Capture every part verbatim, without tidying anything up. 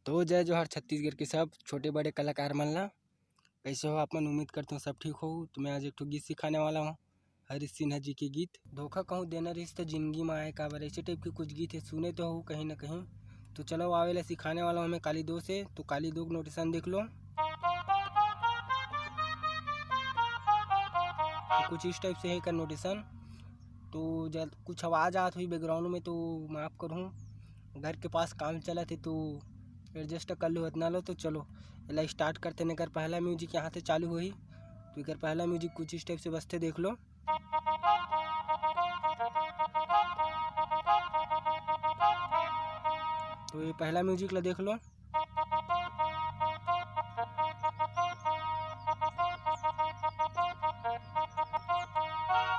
तो जय जोहार छत्तीसगढ़ के सब छोटे बड़े कलाकार मन ला। कैसे हो आप मन? उम्मीद करता हूँ सब ठीक हो। तो मैं आज एक ठो गीत सिखाने वाला हूँ, हरीश सिन्हा जी के गीत। धोखा कहूँ देना रहिस त जिंदगी में आए काबर, ऐसे टाइप के कुछ गीत है, सुने तो हो कहीं ना कहीं। तो चलो आवे ला सिखाने वाला हूँ मैं काली दो से। तो काली दो नोटेशन देख लो। तो कुछ इस टाइप से है एकर नोटेशन। तो जब कुछ आवाज़ आत हुई बैकग्राउंड में तो माफ़ करहूँ, घर के पास काम चलत है तो एडजस्ट कर लो इतना लो। तो चलो एला स्टार्ट करते हैं। एकर पहला म्यूजिक यहाँ से चालू होही। तो एकर पहला म्यूजिक कुछ इस टाइप से बजथे, देख लो। तो ये पहला म्यूजिक ला देख लो।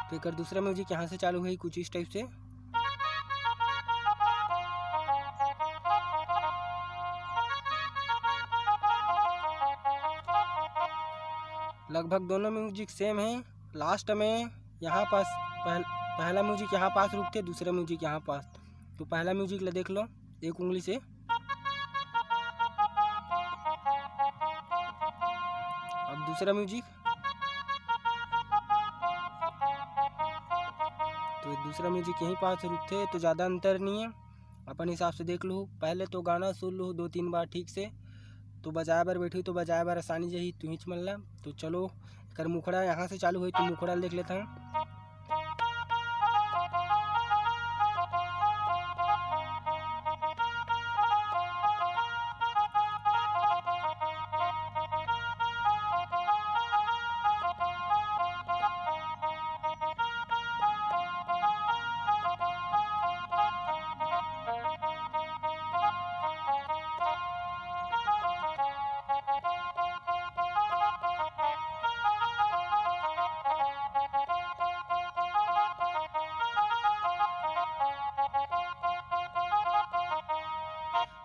तो एकर दूसरा म्यूजिक यहाँ से चालू है कुछ इस टाइप से। लगभग दोनों म्यूजिक सेम है। लास्ट में यहाँ पास पहल, पहला म्यूजिक यहाँ पास रुकथे, दूसरा म्यूजिक यहाँ पास। तो पहला म्यूजिक ला देख लो एक उंगली से। अब दूसरा म्यूजिक, तो दूसरा म्यूजिक यहीं पास रुकथे, तो ज़्यादा अंतर नहीं है। अपन हिसाब से देख लूँ, पहले तो गाना सुन लूँ दो तीन बार ठीक से, तो बजाए बर बैठी तो बजाए बर आसानी जही तुहिच मन ला। तो चलो एकर मुखड़ा यहाँ से चालू होई, तो मुखड़ा देख लेता हूँ।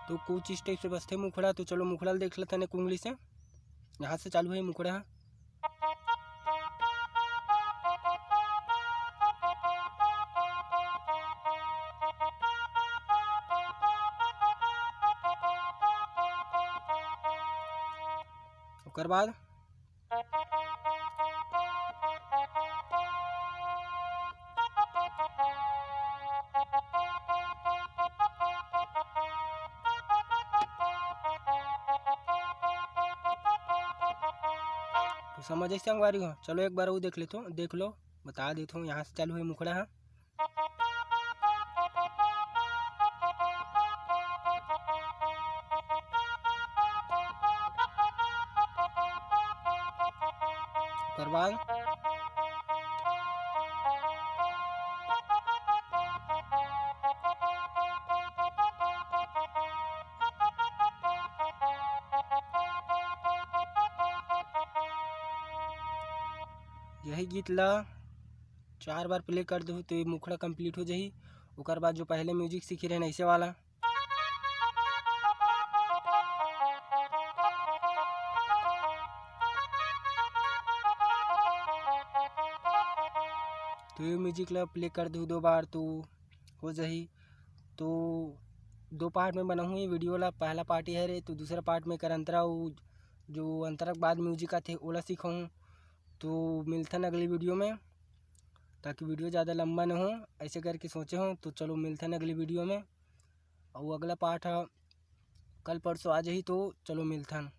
तो कुछ इस टाइप से बजथे मुखड़ा। तो चलो मुखड़ा ल देख लेथन एक उंगली से। यहाँ से चालू है मुखड़ा ह। ओकर बाद तो समझ आई संगवारी हो। चलो एक बार वो देख लेथो, देख लो, बता देथो। यहाँ से चालू है मुखड़ा ह। ओकर बाद यही गीत ला चार बार प्ले कर दहू तो ये मुखड़ा कंप्लीट हो जाही। ओकर बाद जो पहले म्यूजिक सीखे रहे ऐसे वाला, तो ये म्यूजिक ला प्ले कर दहू दो बार तो हो जाही। तो दो पार्ट में बनाहूँ ये वीडियो ला। पहला पार्ट ये हरे, तो दूसरा पार्ट में कर अंतरा, वो जो अंतरा के बाद म्यूजिक आथे ओला सीखहूँ। तो मिलथन अगली वीडियो में, ताकि वीडियो ज़्यादा लंबा न हो, ऐसे करके सोचे हो। तो चलो मिलथन अगली वीडियो में, और अगला पार्ट ह कल परसों आ जाही। तो चलो मिलथन।